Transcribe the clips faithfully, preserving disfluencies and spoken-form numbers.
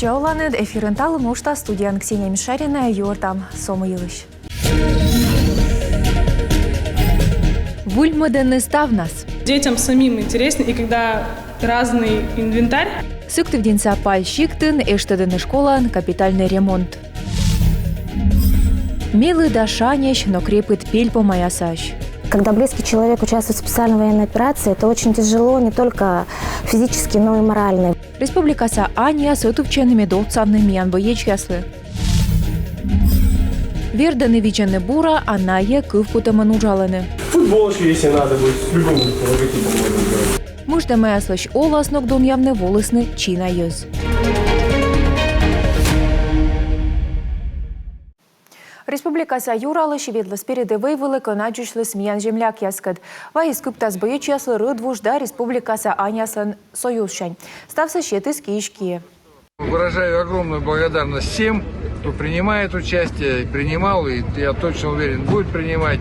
Ӟеч оланныд! Эфирын «Талун» уджтас, студияын Ксения Мишарина. Юӧртам со мый йылысь. Выльмӧдӧны ставнас. Детям самим интересно, и когда разный инвентарь. Сыктывдінса Паль сиктын эштӧдӧны школаын капитальный ремонт. Мелі да шаньӧсь, но крепыт пельпомъясаӧсь. Когда близкий человек участвует в специальной военной операции, это очень тяжело не только физически, но и морально. Республикаса аньяс ӧтувтчӧны, мед отсавны миян боечьяслы. Вердӧны, видзӧны бура, а найӧ кывкутӧмӧн уджалӧны. Футболочки, если надо будет, с любым логотипом можно сделать. Мыждӧмаяслысь оласног донъявны волісны чина йӧз. Республикаса Юралысь ветліс передӧвӧй вылӧ, кӧн аддзысьліс миян землякъяскӧд. Вайис кыптас боечьяслы рӧдвуж да республикаса аньяслӧн союзсянь. Ставсӧ сетіс киысь киӧ. Выражаю огромную благодарность всем, кто принимает участие, принимал, и, я точно уверен, будет принимать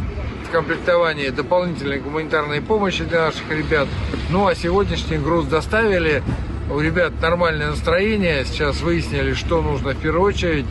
в комплектовании дополнительной гуманитарной помощи для наших ребят. Ну, а сегодняшний груз доставили. У ребят нормальное настроение. Сейчас выяснили, что нужно в первую очередь.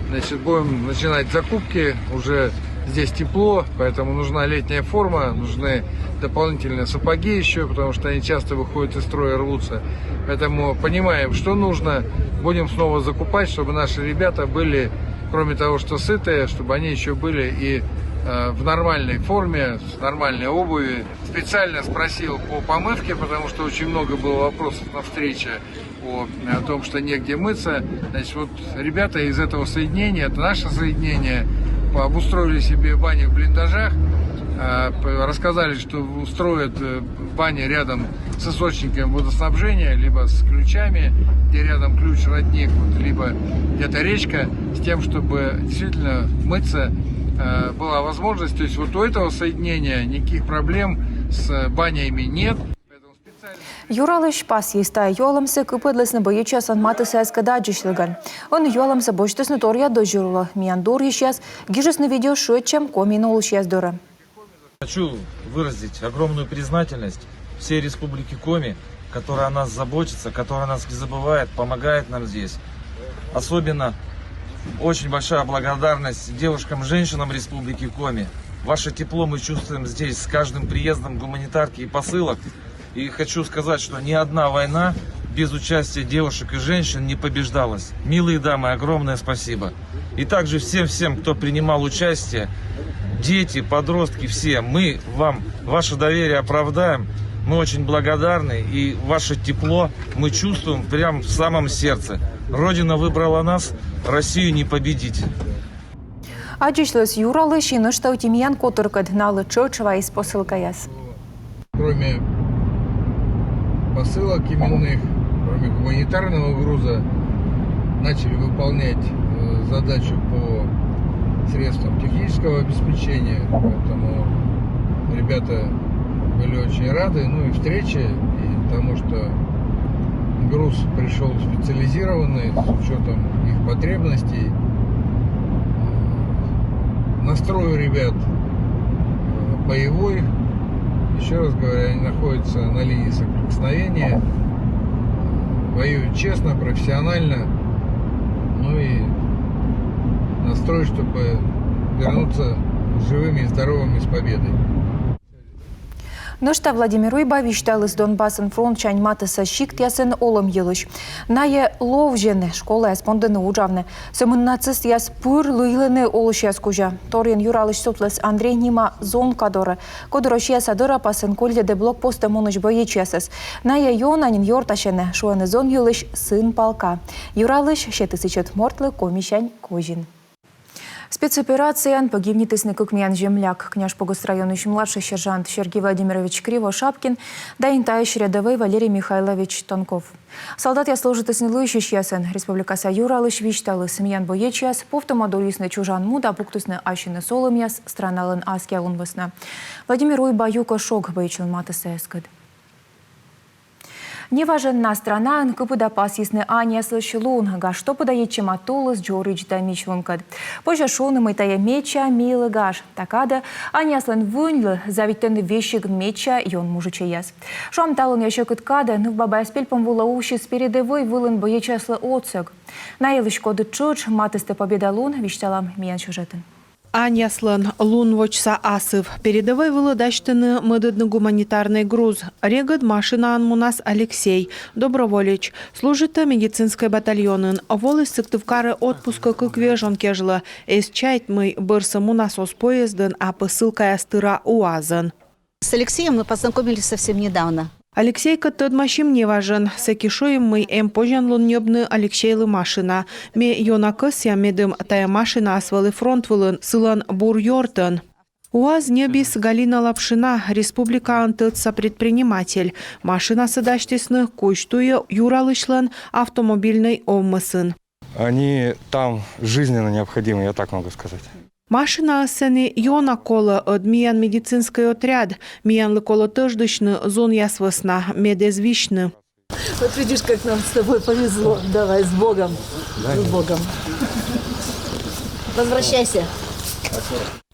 Значит, будем начинать закупки уже. Здесь тепло, поэтому нужна летняя форма, нужны дополнительные сапоги ещё, потому что они часто выходят из строя, рвутся. Поэтому понимаем, что нужно, будем снова закупать, чтобы наши ребята были, кроме того, что сытые, чтобы они ещё были и, э, в нормальной форме, с нормальной обуви. Специально спросил по помывке, потому что очень много было вопросов на встрече о, о том, что негде мыться. Значит, вот ребята из этого соединения, это наше соединение, по- обустроили себе бани в блиндажах, а, п- рассказали, что устроят, э, бани рядом с источником водоснабжения, либо с ключами, где рядом ключ-родник, вот, либо где-то речка, с тем, чтобы действительно мыться, э, была возможность. То есть вот у этого соединения никаких проблем с банями нет. Юралысь пасйис: тайӧ юалӧмсӧ кыпӧдлісны боечьяслӧн матыссаяскӧд аддзысьлігӧн. Ӧні юалӧмсӧ босьтісны торъя дозир улӧ. Миян дорйысьяс гижисны видео шыӧдчӧм Комиын олысьяс дорӧ. Хочу выразить огромную признательность всей Республике Коми, которая о нас заботится, которая о нас не забывает, помогает нам здесь. Особенно очень большая благодарность девушкам, женщинам Республики Коми. Ваше тепло мы чувствуем здесь с каждым приездом гуманитарки и посылок. И хочу сказать, что ни одна война без участия девушек и женщин не побеждалась. Милые дамы, огромное спасибо. И также всем-всем, кто принимал участие, дети, подростки, все, мы вам ваше доверие оправдаем. Мы очень благодарны, и ваше тепло мы чувствуем прямо в самом сердце. Родина выбрала нас, Россию не победить. Аддзысьліс Юралысь и нӧшта ӧти миян котыркӧд, налы тшӧтш вайис посылкаяс. Кроме посылок именных, кроме гуманитарного груза, начали выполнять, э, задачу по средствам технического обеспечения. Поэтому ребята были очень рады, ну, и встрече, и тому, что груз пришёл специализированный, с учётом их потребностей. Настрой у ребят, э, боевой. Ещё раз говорю, они находятся на линии соприкосновения, воюют честно, профессионально. Ну и настрой, чтобы вернуться живыми и здоровыми с победой. Нӧшта Владимир Уйба висьталіс Донбассын фронтсянь матысса сиктъясын олӧм йылысь. Найӧ ловзьӧны, школаяс пондӧны уджавны. Сӧмын нацистъяс пыр лыйлӧны олысьяс кузя. Торйӧн Юралысь сутліс Андрей нима зонка дорӧ, коді Россияса дӧрапасын кольӧдӧ блокпостӧ мунысь боечьясӧс. Найӧ ёна нин ёртасьӧны, шуӧны зон йылысь сын палка. Юралысь сетіс ичӧт мортлы Комиысь козин. Спецоперацияын погибнитісны кык миян земляк: Княжпогост районысь младший сержант Сергей Владимирович Кривошапкин да Интаысь рядӧвӧй Валерий Михайлович Тонков. Салдатъяс служитісны лыйсьысьясӧн. Республикаса Юралысь висьталіс: миян боечьяс повтӧма дольисны чужан му да пуктісны ассьыныс олӧмъяс страналӧн аскиа лун вӧсна. Владимир Уйба юкӧ шог боечлӧн матыссаяскӧд. Неважӧн на странаын кыпыда пасйисны аньяслысь лун. Гаж топыда йитчӧма тулыс дзоридз да мичлункӧд. Позьӧ шуны, мый тайӧ медся мийлы гаж. Та кадӧ аньяслӧн выньлы заводитӧны весиг медся ён мужичӧйяс. Шуам, талунъя сьӧкыд кадӧ нывбабаяс пельпом вылӧ усис передӧвӧй вылын боечьяслы отсӧг. На йылысь, коді тшӧтш матыстӧ Победа лун, висьталам миян сюжетын. Аньяслӧн лун водзса асыв. Передӧвӧй вылӧ дасьтӧны мӧдӧдны гуманитарнӧй груз. Регыд машинаӧн мунас Алексей, доброволеч. Служитӧ медицинскӧй батальонын. Воліс Сыктывкарӧ отпускӧ кык вежон кежлӧ. Эз чайт, мый бӧрсӧ мунас оз поездӧн, а посылкаяс тыра УАЗ-ӧн. С Алексеем мы познакомились совсем недавно. Алексейкӧд тӧдмасим неважӧн. Сэки шуим, мый эм позянлун ньӧбны Алексейлы машина. Ме ёна кӧсъя, медым тайӧ машинаыс вӧлі фронт вылын, сылӧн бур ёртӧн. УАЗ ньӧбис Галина Лапшина, республикаын тӧдса предприниматель. Машинасӧ дасьтісны кузь туйӧ Юралысьлӧн автомобильнӧй овмӧсын. Они там жизненно необходимы, я так могу сказать. Машинаыс сэні ёна колӧ, ӧд миян медицинскӧй отряд. Миянлы колӧ тӧждысьны зонъяс вӧсна, мед эз висьны. Вот видишь, как нам с тобой повезло. Давай, с Богом. С Богом. Возвращайся.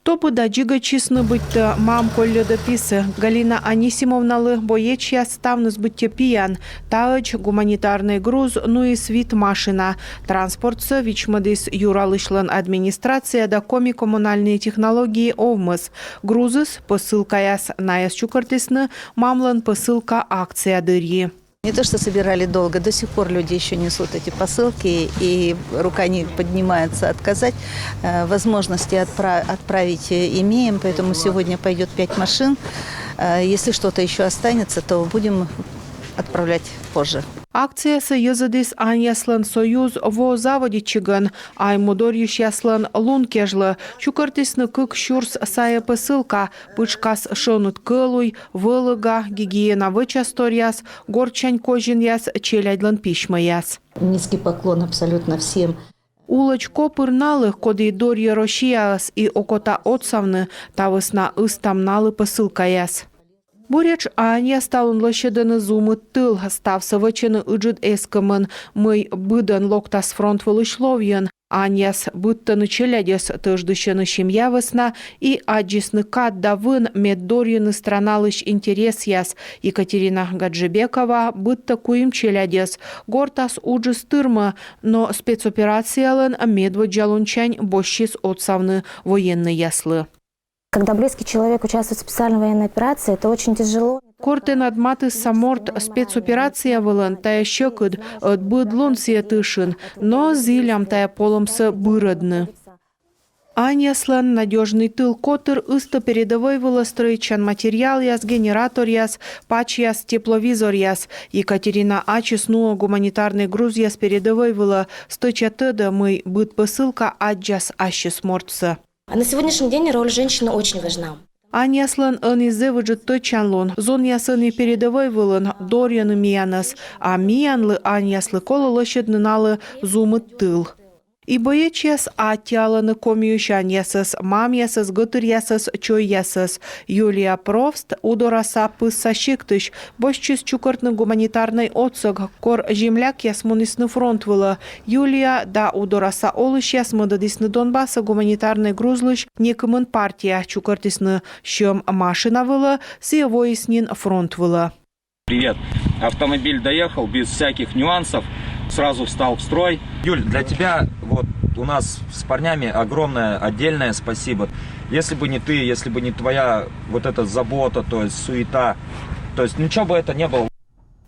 Топыда дзигӧдчисны, быттьӧ мам колльӧдӧ писӧ. Галина Анисимовналы боечьяс ставныс быттьӧ пиян. Таӧдз гуманитарнӧй груз нуис вит машина. Транспортсӧ вичмӧдіс Юралысьлӧн администрация да Коми коммунальные технологии овмӧс. Грузыс, посылкаяс, найӧс чукӧртісны «Мамлӧн посылка» акция дырйи. Не то, что собирали долго, до сих пор люди еще несут эти посылки, и рука не поднимается отказать. Э, Возможности отпра- отправить э, имеем, поэтому сегодня пойдет пять машин. Э, Если что-то еще останется, то будем отправлять позже. Акциясӧ йӧзӧдіс аньяслӧн союз во заводитчигӧн, Айму дорйысьяслӧн лун кежлӧ. Чукӧртісны кык сюрс сайӧ посылка. Пытшкас шоныд кӧлуй, вӧлӧга, гигиена вӧчасторъяс, гортсянь козинъяс, челядьлӧн письмӧяс. Низкий поклон абсолютно всем. Улӧдз копыр налы, коді дорйӧ Россияӧс и окота отсавны. Та вӧсна ыстам налы посылкаяс. Буретш аньяс талун лӧсьӧдӧны зумыд тыл. Ставсӧ вӧчӧны ыджыд эскӧмӧн, мый быдӧн локтас фронт вылысь ловйӧн. Аньяс быдтӧны челядьӧс, тӧждысьӧны семья вӧсна и аддзисны кад да вын, мед дорйыны страналысь интересъяс. Екатерина Гаджибекова быдтӧ куим челядьӧс. Гортас уджыс тырмӧ, но спецоперациялӧн медводдза лунсянь босьтчис отсавны военнӧйяслы. Когда близкий человек участвует в специальной военной операции, это очень тяжело. Кор тэнад матысса морт спецоперация вылын, тайӧ сьӧкыд, ӧд быд лун сійӧ тышын, но зілям тайӧ полӧмсӧ бырӧдны. Аньяслӧн «Надёжный тыл» котыр ыстӧ передӧвӧй вылӧ стрӧитчан материалъяс, генераторъяс, пачьяс, тепловизоръяс. Екатерина ачыс нуӧ гуманитарнӧй грузъяс передӧвӧй вылӧ, стӧча тӧдӧ, мый быд посылка аддзас ассьыс мортсӧ. А на сегодняшний день роль женщины очень важна. Аньяслӧн ӧні зэв ыджыд тӧдчанлун. Зонъяс ӧні передӧвӧй вылын, дорйӧны миянӧс, а миянлы, аньяслы, колӧ лӧсьӧдны налы зумыд тыл. И боечьяс аттьӧалӧны Комиысь аньясӧс, мамъясӧс, гӧтыръясӧс, чойясӧс. Юлия Провст Удораса пысса сиктысь босьтчис чукӧртны гуманитарнӧй отсӧг, кор землякъяс мунісны фронт вылӧ. Юлия да Удораса олысьяс мӧдӧдісны Донбассӧ гуманитарнӧй грузлысь некымын партия, чукӧртісны сьӧм машина вылӧ, сійӧ воис нин фронт вылӧ. Привет. Автомобиль доехал без всяких нюансов, сразу встал в строй. Юль, для тебя вот у нас с парнями огромное отдельное спасибо. Если бы не ты, если бы не твоя вот эта забота, то есть суета, то есть ничего бы это не было.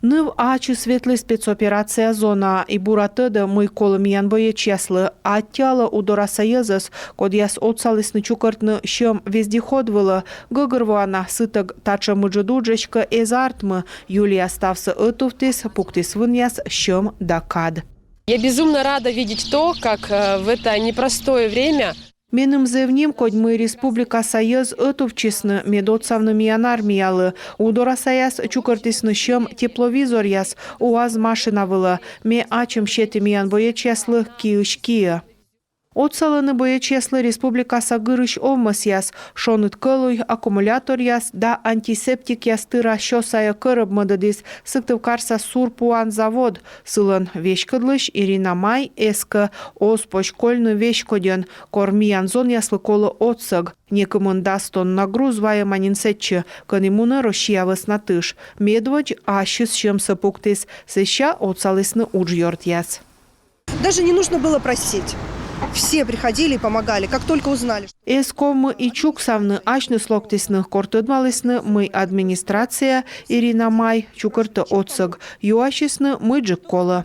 Ныв ачыс ветліс спецоперация зонаӧ и бура тӧдӧ, мый колӧ миян боечьяслы. Аттьӧалӧ Удораса йӧзӧс, кодъяс отсалісны чукӧртны сьӧм вездеход вылӧ. Гӧгӧрвоана, сытӧг татшӧм ыджыд удж эськӧ эз артмы. Юлия ставсӧ ӧтувтіс, пуктіс вынъяс сьӧм да кад. Я безумно рада видеть то, как э, в это непростое время Меным зэв нимкодь, мый республикаса йӧз ӧтувтчисны, мед отсавны миян армиялы. Удорасаяс чукӧртісны сьӧм тепловизоръяс УАЗ машина вылӧ. Ме ачым сеті миян боечьяслы киысь киӧ. Отсалӧны боечьяслы республикаса гырысь овмӧсъяс, шоныд кӧлуй, аккумуляторъяс да антисептикъяс тыра сё сайӧ кӧрӧб мӧдӧдіс Сыктывкарса «Сур пуан» завод. Сылӧн веськӧдлысь Ирина Май эскӧ оз позь кольны веськодьӧн, кор миян зонъяслы колӧ отсӧг. Некымын дас тонна груз вайӧма нин сэтчӧ, кӧні мунӧ Россия вӧсна тыш. Медводз ассьыс сьӧмсӧ пуктіс, сэсся отсалісны уджъёртъяс. Даже не нужно было просить. Все приходили и помогали, как только узнали. Эз ковмы и чуксавны, асьныс локтісны, кор тӧдмалісны, мый администрация, Ирина Май, чукӧртӧ отсӧг. Юасисны, мыйджык колӧ.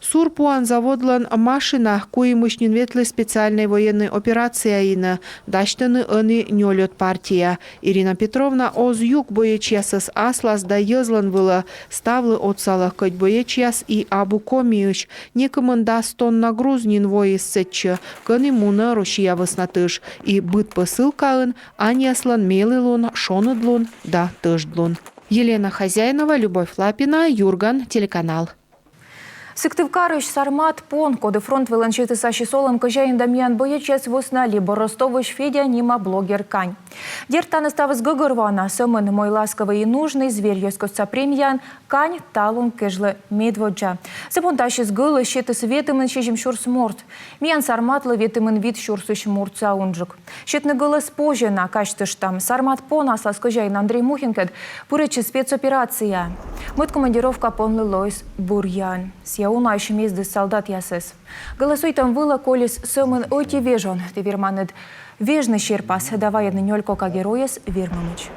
«Сур пуан» заводлӧн машина куимысь нин ветліс специальнӧй военнӧй операция инӧ, дасьтӧны ӧні нёльӧд партия. Ирина Петровна оз юк боечьясӧс аслас да йӧзлӧн вылӧ, ставлы отсалӧ, кӧть боечьяс и абу Комиысь. Некымын дас тонна груз нин воис сэтчӧ, кӧні мунӧ Россия вӧсна тыш. И быд посылкаын аньяслӧн мелілун, шоныдлун да тӧждлун. Елена Хозяинова, Любовь Лапина, «Юрган» телеканал. Сыктывкарысь «Сармат» пон, коді фронт вылын сетіс ассьыс олӧм кӧзяин да миян боечьяс вӧсна, либӧ Ростовысь Федя нима блогер кань. Дерт, тані ставыс гӧгӧрвоана, сӧмын мой «Ласковый и нужный», «Зверь» йӧзкостса премияын кань талун кежлӧ медводдза. Сы понда ассьыс гӧлӧс сетіс ветымын сизим сюрс морт. Миян «Сарматлы» ветымын вит сюрсысь муртса унджык. Сетны гӧлӧс позьӧ на, казьтыштам. «Сармат» пон аслас кӧзяин Андрей Мухинкӧд пырӧдчис спецоперацияӧ. Мӧд командировка понлы лоис бӧръяӧн. Сійӧ унаысь мездіс салдатъясӧс. Гӧлӧс уйтӧм вылӧ колис сӧмын ӧти вежон. Ті верманныд вежны серпас да вайӧдны нёль кока геройӧс вермӧмысь.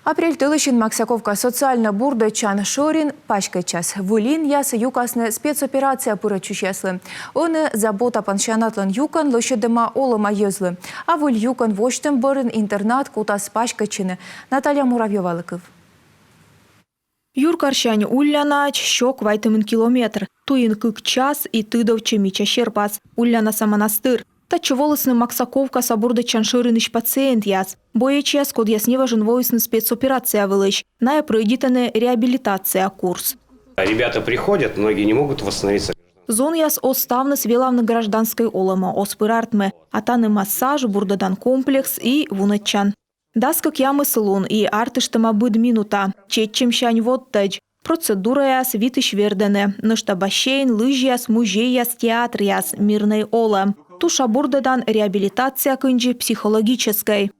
Апрель тӧлысьын Максаковка социальнӧй бурдӧдчан шӧрин паськӧдчас. Выль инъяс юкасны спецоперацияӧ пырӧдчысьяслы. Ӧні «Забота» пансионатлӧн юкӧн лӧсьӧдӧма олӧма йӧзлы. А выль юкӧн восьтӧм бӧрын интернат кутас паськӧдчыны. Наталья Муравьёвалы кыв. Юркарсянь Ульянаӧдз сё квайтымын километр. Туйын кык час и тыдовтчӧ мича серпас — Ульянаса манастыр. Татчӧ волісны Максаковкаса бурдӧдчан шӧринысь пациентъяс. Боечьяс, кодъяс неважӧн воисны спецоперация вылысь. Найӧ прӧйдитӧны реабилитация курс. Ребята приходят, многие не могут восстановиться. Зонъяс оз ставныс велавны гражданскӧй олӧмӧ, оз пыр артмы. А тані массаж, бурдӧдан комплекс и вунӧдчан. Дас кӧкъямыс лун и артыштӧма быд минута. Чеччӧмсянь водтӧдз. Процедураяс витысь вердӧны. Нӧшта бассейн, лыжъяс, музейяс, театръяс, мирнӧй олӧм. Туша бурдӧдан реабилитация кындзи психологическӧй.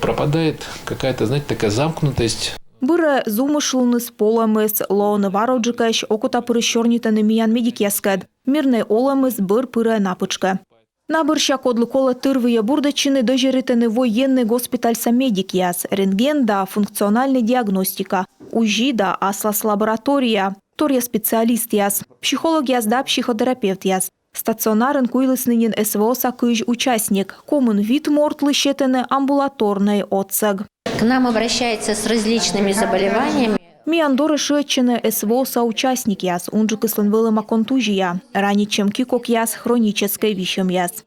Пропадает какая-то, знаете, такая замкнутость. Бырӧ зумышлуныс, полӧмыс, лоӧны вароджыкӧсь, окотапырысь сёрнитӧны миян медикъяскӧд. Мирнӧй олӧмыс бӧр пырӧ на пытшкӧ. На бӧрся, кодлы колӧ тырвыйӧ бурдӧдчыны, дӧзьӧритӧны военнӧй госпитальса медикъяс: рентген да функциональнӧй диагностика, УЗИ да аслас лаборатория, торъя специалистъяс, психологъяс да психотерапевтъяс. Стационарын куйлісны нин СВО-са кызь участник. Комын вит мортлы сетӧны амбулаторнӧй отсӧг. К нам обращаются с различными заболеваниями. Миян дорӧ шыӧдчӧны СВО-са участникъяс, унджыкыслӧн вӧлӧма контузия, ранитчӧм кикокъяс, хроническӧй висьӧмъяс.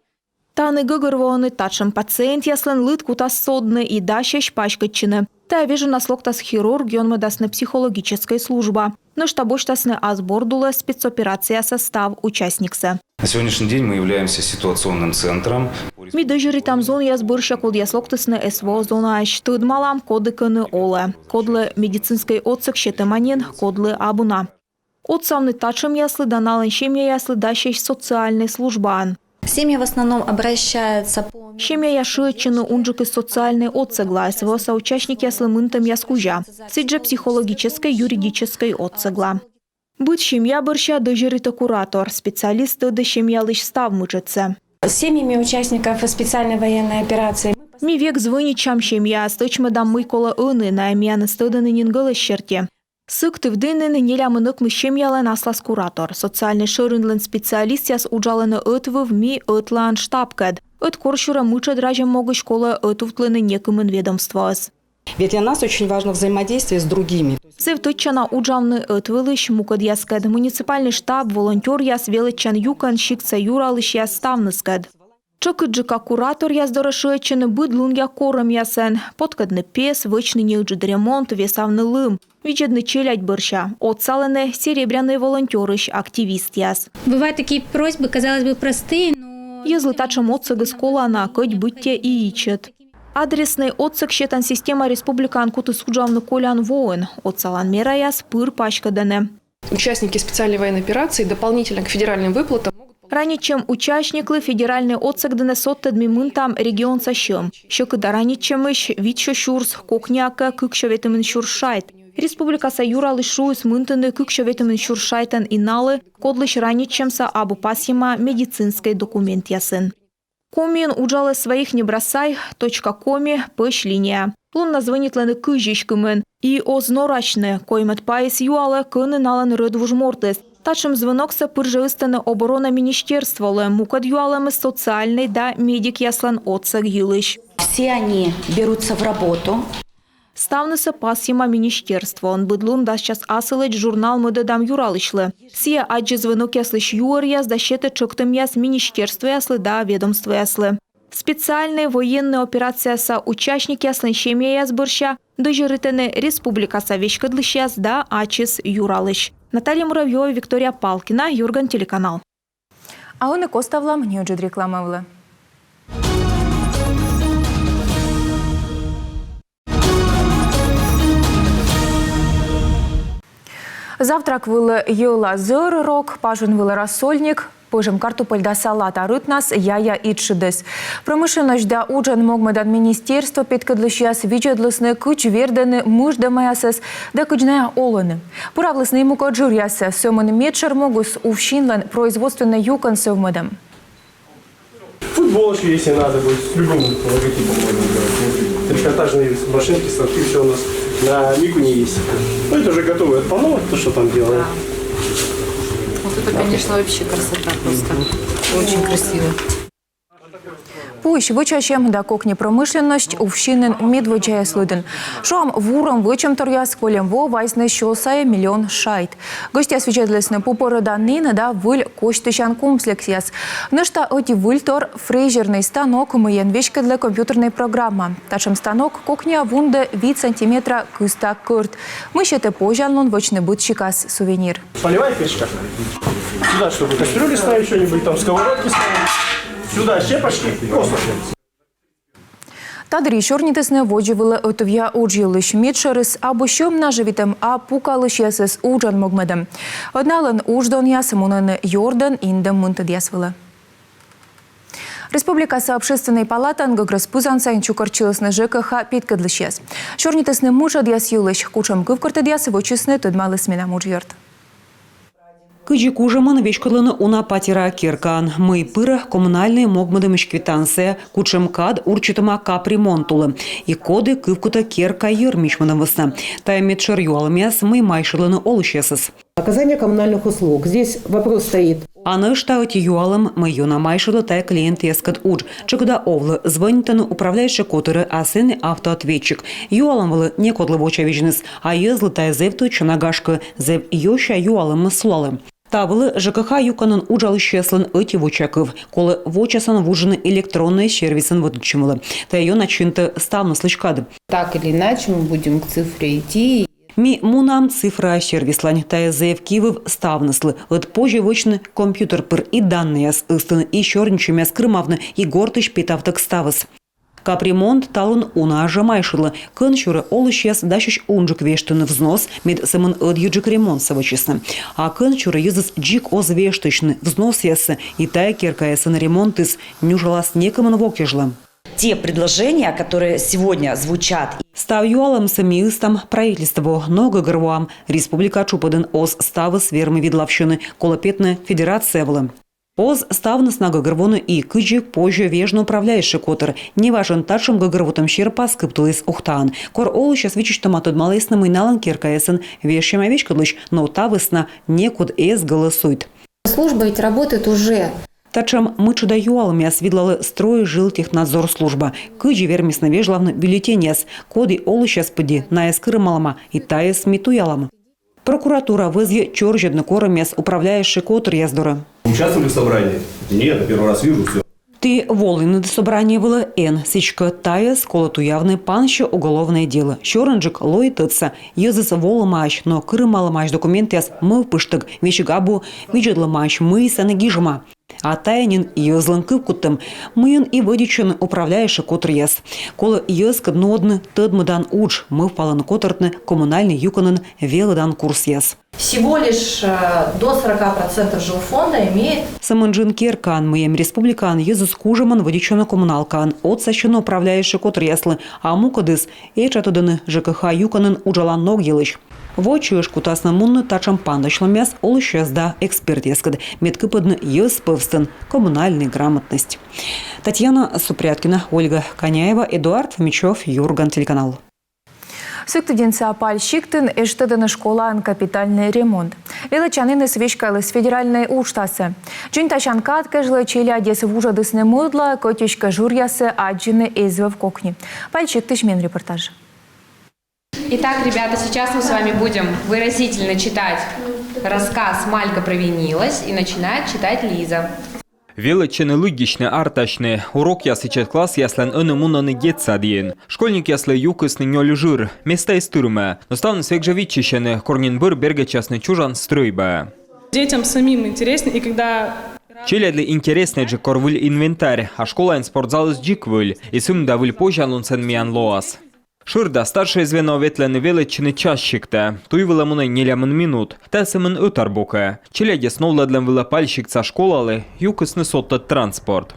Тані гӧгӧрвоӧны, татшӧм пациентъяслӧн лыд кутас содны и дасьӧсь паськӧдчыны. Тайӧ вежонас локтас хирург, ёнмӧдасны психологическӧй служба. Нӧшта босьтасны ас борд улӧ спецоперацияса став участниксӧ. На сегодняшний день мы являемся ситуационным центром. Ми дӧзьӧритам зонъяс бӧрся, кодъяс локтісны СВО зонаысь, тӧдмалам, коді кӧні олӧ, кодлы медицинскӧй отсӧг сетӧма нин, кодлы абу на. Отсавны татшӧмъяслы да налӧн семьяяслы дасьӧсь социальнӧй службаын. Семьи в основном обращаются по... Семьяяс шыӧдчӧны унджыкыс социальнӧй отсӧгла, СВО-са участникъяслы мынтӧмъяс кузя. Сідзжӧ психологическӧй, юридическӧй отсӧгла. Быд семья бӧрся дӧзьӧритӧ куратор. Специалист тӧдӧ семьялысь став мытшӧдсӧ. Семьями участников специальной военной операции. Ми век звӧнитчам семьяӧ, стӧчмӧдам, мый колӧ ӧні, найӧ миянӧс тӧдӧны нин гӧлӧс серти. Сыктывдінын нелямын ӧкмыс семьялӧн аслас куратор. Социальнӧй шӧринлӧн специалистъяс уджалӧны ӧтвыв «Ми ӧтлаын» штабкӧд. Ӧд корсюрӧ мытшӧд разьӧм могысь колӧ ӧтувтлыны некымын ведомствоӧс. Ведь для нас очень важно взаимодействие с другими. Зэв тӧдчана уджавны ӧтвылысь мукӧдъяскӧд. Муниципальнӧй штаб, волонтёръяс, велӧдчан юкӧн сиктса юралысьяс, ставныскӧд. Тшӧкыдджыка кураторъяс дорӧ шыӧдчӧны быд лунъя корӧмъясӧн: поткӧдны пес, вӧчны неыджыд ремонт, весавны лым, видзӧдны челядь бӧрся. Отсалӧны «Серебряные волонтёрысь» активистъяс. Бывают такие просьбы, казалось бы, простые, но... Йӧзлы татшӧм отсӧгыс колана, кӧть быттьӧ и ичӧт. Адреснӧй отсӧг сетан система республикаын кутіс уджавны колян воын. Отсалан мераяс пыр паськӧдӧны. Участники специальной военной операции дополнительно к федеральным выплатам могут получить... Ранитчӧм участниклы федеральнӧй отсӧг дінӧ содтӧд ми мынтам регионса сьӧм. Сьӧкыда ранитчӧмысь витсё сюрс, кокниа кӧ кыксё ветымын сюрс шайт. Республикаса юралысь шуис мынтыны кыксё ветымын сюрс шайтӧн и налы, кодлысь ранитчӧмса абу пасйӧма медицинскӧй документъясын. Комиын уджалӧ «Своих не бросай», «Точка Коми», «Пӧсь линия». Луннас звӧнитлӧны кызьысь кымын. И оз норасьны, коймӧд пайыс юалӧ, кӧні налӧн рӧдвуж мортыс. Татшӧм звӧноксӧ пыр жӧ ыстӧны оборона министерстволы, мукӧд юалӧмыс социальнӧй да медикъяслӧн отсӧг йылысь. Все они берутся в работу. Ставнысӧ пасйӧма министерствоын. Быд лун дас час асылӧдз журнал мӧдӧдам юралысьлы. Сійӧ аддзӧ звӧнокъяслысь юӧръяс да сетӧ тшӧктӧмъяс министерствояслы да ведомствояслы. Специальнӧй военнӧй операцияса участникъяслӧн семьяяс бӧрся дӧзьӧритӧны республикаса веськӧдлысьяс да ачыс юралысь. Наталья Муравьёва, Виктория Палкина, «Юрган» телеканал. А ӧні коставлам неыджыд реклама вылӧ. Завтрак вылӧ йӧла зӧр рок, пажын вылӧ рассольник, пӧжӧм картупель да салат, а рытнас яя итшыдӧс. Промышленносьт да уджӧн могмӧдан министерство петкӧдлысьяс видзӧдлісны, кыдз вердӧны мыждӧмаясӧс да кыдз найӧ олӧны. Пыравлісны и мукӧд жыръяссӧ. Сӧмын медшӧр могыс — УФСИН-лӧн производственнӧй юкӧн сӧвмӧдӧм. Футболочки, если надо будет, с любым логотипом можно сделать. Трикотажные машинки, станки, все у нас на Микуне есть. Ну, это уже готовый от панов, то, что там делаем. Вот это, конечно, вообще красота просто. Очень красиво. Пуысь вӧчасьӧм да кокни промышленносьт УФСИН-ын медводдзаяс лыдын. Шуам, вурӧм вӧчӧмторъяс кольӧм во вайисны сё сайӧ миллион шайт. Гӧсьтъяс видзӧдлісны пу пӧрӧдан нин да выль косьтысян комплексъяс. Нӧшта ӧти выльтор — фрезернӧй станок, мыйӧн веськӧдлӧ компьютернӧй программа. Татшӧм станок кокниа вундӧ вит сантиметра кызта кӧрт. Мый сетӧ позянлун вӧчны быд сикас сувенир. Поливай печка. Сюда, чтобы кастрюли ставить, что-нибудь там, сковородки ставить. Сюда щепочки. Просто. Та дырйи сёрнитісны водзӧ вылӧ ӧтувъя удж йылысь. Медшӧрыс — абу сьӧм нажӧвитӧм, а пукалысьясӧс уджӧн могмӧдӧм. Ӧд налӧн удждонъяс мунӧны ёрдӧн индӧм мынтӧдъяс вылӧ. Республикаса Общественнӧй палатаын гӧгрӧс пызан сайын чукӧртчылісны ЖКХ петкӧдлысьяс. Сёрнитісны мытшӧдъяс йылысь. Кутшӧм кывкӧртӧдъяс вӧчисны, тӧдмаліс менам уджъёрт. Кыдзи кужӧмӧн веськӧдлыны уна патераа керкаӧн, мый пырӧ коммунальнӧй могмӧдӧмысь квитанция, кутшӧм кад урчитӧма капремонт улӧ и коді кывкутӧ керка йӧр мичмӧдӧм вӧсна. Тайӧ медшӧр юалӧмъяс, мый майшӧдлӧны олысьясӧс. Оказание коммунальных услуг. Здесь вопрос стоит. А нӧшта ӧти юалӧм, мый ёна майшӧдлӧ тайӧ клиентъяскӧд удж. Тшӧкыда овлӧ, звӧнитӧны управляющӧй котырӧ, а сэні автоответчик. Юалӧм вылӧ некодлы вочавидзны, а йӧзлы тайӧ зэв тӧдчана, гашкӧ, зэв ёся юалӧмыс сулалӧ. Та вылӧ ЖКХ юкӧнын уджалысьяслӧн ӧти вочакыв: колӧ вочасӧн вуджны электроннӧй сервисын вӧдитчӧм вылӧ. Тайӧ ёна чинтӧ ставныслысь кад. Так или иначе, мы будем к цифре идти. Ми мунам цифра сервислань. Тайӧ зэв кивыв ставныслы. Ӧд позьӧ вӧчны компьютер пыр и данныяс ыстыны, и сёрнитчӧмъяс кырымавны, и гортысь петавтӧг ставыс. Капремонт талун унаӧс жӧ майшӧдлӧ. Кӧнсюрӧ олысьяс дасьӧсь унджык вештыны взнос, мед сӧмын ӧдйӧджык ремонтсӧ вӧчисны. А кӧнсюрӧ йӧзыс дзик оз вештысьны взносъяссӧ, и тайӧ керкаясын ремонтыс нюжалас некымын во кежлӧ. Те предложения, которые сегодня звучат. Став юалӧмсӧ ми ыстам правительствоӧ, но гӧгӧрвоам, республика тшупӧдын оз ставыс вермы видлавсьыны, колӧ петны федерация вылӧ. Оз ставныс на гӧгӧрвоны и кыдзи позьӧ вежны управляющӧй котыр. Неважӧн татшӧм гӧгӧрвотӧм серпас кыптыліс Ухтаын. Кор олысьяс виччысьтӧма тӧдмалісны, мый налӧн керкаясын вежсяма веськӧдлысь, но та вӧсна некод эз гӧлӧсуйт. Служба ведь работает уже. Татшӧм мытшӧда юалӧмъяс видлалӧ Стройжилтехнадзор служба. Кыдзи вермисны вежлавны бюллетеньяс, коді олысьяс пыдди найӧс кырымалӧма, и тайӧс ми туялам. Прокуратура вӧзйӧ чорзьӧдны корӧмъяс управляющӧй котыръяс дорӧ. Участвовали в собрании? Нет, первый раз вижу, всё. Ті волінныд собрание вылӧ? Эн. Сідзкӧ, тайӧс колӧ туявны пансьӧ уголовнӧй делӧ. Сёрӧнджык лои тӧдса: йӧзыс волӧмаӧсь, но кырымалӧмаӧсь документъяс мӧвпыштӧг, весиг абу видзӧдлӧмаӧсь, мый сэні гижӧма. А тайӧ нин йӧзлӧн кывкуттӧм, мыйӧн и вӧдитчӧны управляющӧй котыръяс. Колӧ йӧзкӧд нуӧдны тӧдмӧдан удж, мӧвпалӧны котыртны коммунальнӧй юкӧнын велӧдан курсъяс. Всего лишь э, до сорока процентов жилфонда имеет. Сӧмын джын керкаын, мый эм республикаын, йӧзыс кужӧмӧн вӧдитчӧны коммуналкаӧн, отсасьӧны управляющӧй котыръяслы, а мукӧдыс этша тӧдӧны ЖКХ юкӧнын уджалан ног йылысь. Во чӧж кутасны мунны татшӧм пантасьлӧмъяс олысьяс да экспертъяскӧд, мед кыпӧдны йӧз пӧвстын коммунальнӧй грамотность. Татьяна Супряткина, Ольга Коняева, Эдуард Фомичёв, «Юрган» телеканал. Сыктывдінса Паль сиктын эз тӧдӧны школаын капитальнӧй ремонт. Велӧдчаніныс веськаліс федеральнӧй уджтасӧ. Дзоньтасян кад кежлӧ челядьӧс вуджӧдісны мӧдлаӧ, кӧть эськӧ жыръясӧ аддзыны эз вӧв кокни. Паль сиктысь миян репортаж. Итак, ребята, сейчас мы с вами будем выразительно читать рассказ «Малька провинилась», и начинает читать Лиза. Велӧдчӧны лыддьысьны, артасьны. Урокъяс ичӧт классъяслӧн ӧні мунӧны детсадйын. Школьникъяслы юкисны нёль жыр. Места эз тырмӧ. Но ставныс век жӧ виччысьӧны, кор нин бӧр бергӧдчасны чужан стрӧйбаӧ. Детям самим интересно, и когда... Челядьлы интереснӧйджык, кор выль инвентарь, а школаын спортзалыс дзик выль, и сымда выль позянлун сэн миян лоас. Шӧр да старшӧй звено ветлӧны велӧдчыны Час сиктӧ. Туй вылӧ мунӧ нелямын минут. Та сӧмын ӧтар бокӧ. Челядьӧс новлӧдлӧм вылӧ Паль сиктса школалы юкисны содтӧд транспорт.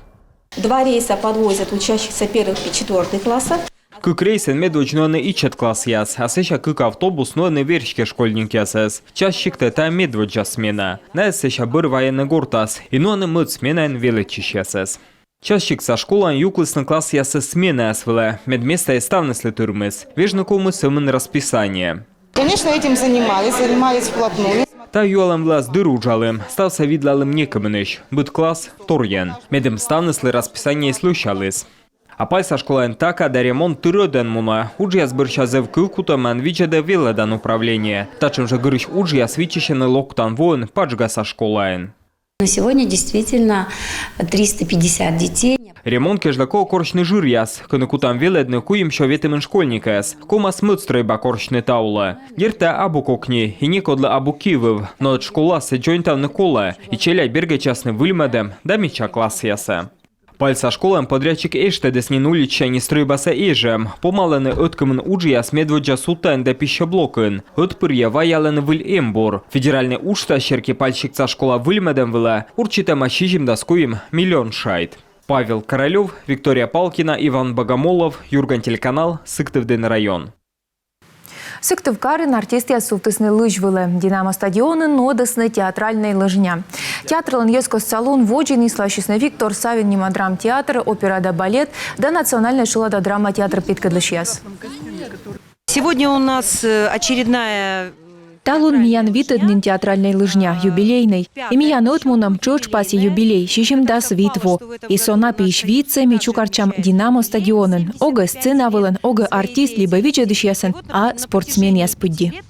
Два рейса подвозят учащихся первых и четвёртых классов. Кык рейсӧн медводз нуӧны ичӧт классъяс, а сэсся кык автобус нуӧны верстьӧ школьникъясӧс. Час сиктӧ тайӧ медводдза смена. Найӧс сэсся бӧр вайӧны гортас, и нуӧны мӧд сменаӧн велӧдчысьясӧс. Час сиктса школаын юклісны классъясӧс сменаяс вылӧ, мед места эз ставныслы тырмис. Вежны ковмис сӧмын расписание. Конечно, этим занимались, занимались вплотную. Та юалӧм вылас дыр уджалім, ставсӧ видлалім некымынысь. Быд класс торйӧн. Медым ставныслы расписаниеыс лӧсяліс. А Пальса школаын та кадӧ ремонт тыр ӧдӧн мунӧ. Уджъяс бӧрся зэв кывкутӧмӧн видзӧдӧ велӧдан управление. Татшӧм жӧ гырысь уджъяс виччысьӧны локтан воын Пажгаса школаын. На сегодня действительно триста пятьдесят детей. Ремонт кежлӧ колӧ корсьны жыръяс, кӧні кутам велӧдны куимсё ветымын школьникӧс. Ковмас мӧд стрӧйба корсьны та улӧ. Дерт, абу кокни, и некодлы абу кивыв, но ӧд школасӧ дзоньтавны колӧ, и челядь бергӧдчасны выльмӧдӧм да мича классъясӧ. Пальса школаын подрядчик эштӧдіс нин уличсянь стрӧйбасӧ эжӧм. Помалӧны ӧткымын уджъяс медводдза судтаын да пищеблокын. Ӧтпырйӧ ваялӧны выль эмбур. Федеральнӧй уджтас серти Паль сиктса школа выльмӧдӧм вылӧ урчитӧма сизимдас куим миллион шайт. Павел Королёв, Виктория Палкина, Иван Богомолов, «Юрган» телеканал, Сыктывдін район. Сыктывкарын артистъяс сувтісны лызь вылӧ. «Динамо» стадионын нуӧдісны театральнӧй лыжня. Театрлӧн йӧзкостса лун водзын исласисны Виктор Савин нима драмтеатр, опера да балет да национальнӧй шылада драма театр петкӧдлысьяс. Сегодня у нас э, очередная... Талун миян витӧд нин театральнӧй лыжня, юбилейнӧй. И миян ӧтмунӧм тшӧтш пасйӧ юбилей, сизимдас вит во. И со на пиысь витсӧ ми чукӧртчам «Динамо» стадионын. Огӧ сцена вылын, огӧ артист либӧ видзӧдысьясӧн, а спортсменъяс пыдди.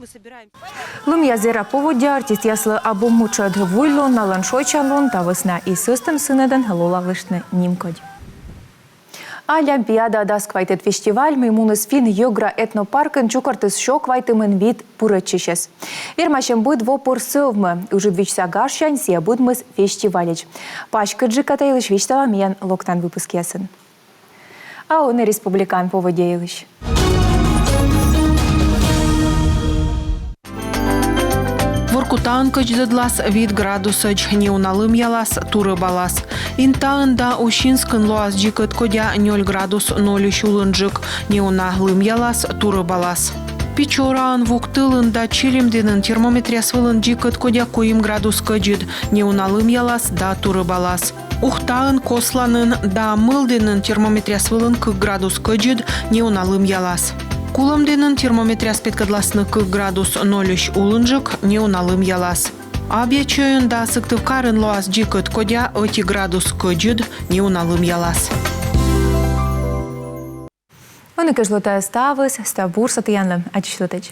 Лымъяс эра поводдя артистъяслы абу мытшӧд. Вуйлун, налӧн шойччан лун, та вӧсна и сӧстӧм сынӧдӧн лолалыштны нимкодь. Олимпиада дас квайтӧд фестиваль, мый муніс Финн-йӧгра этнопаркын, чукӧртіс сё квайтымын вит пырӧдчысьӧс. Вермасьӧм быд во пыр сӧвмӧ. Ыджыдвидзса гажсянь сійӧ быдмис фестивальӧдз. Паськыдджыка та йылысь висьтала миян локтан выпускъясын. А ӧні республикаын поводдя йылысь. Воркутаын кӧдздӧдлас вит градусӧдз, неуна лымъялас, турӧбалас. Интаын да Усинскын лоас дзикӧд кодя, нёль градус, нольысь улынджык, неуна лымъялас, турӧбалас. Печораын, Вуктылын да Чилимдінын термометръяс вылын дзикӧд кодя, куим градус кӧдзыд, неуна лымъялас да турӧбалас. Ухтаын, Косланын да Мылдінын термометръяс вылын кык градус кӧдзыд, неуна лымъялас. Кулӧмдінын термометръяс петкӧдласны кык градус, нольысь улынджык, неуна лымъялас. Абъячойын да Сыктывкарын лоас дзикӧд кодя, ӧти градус кӧдзыд, неуна лымъялас. Ӧні кежлӧ тайӧ ставыс, став бурсӧ тіянлы, аддзысьлытӧдз.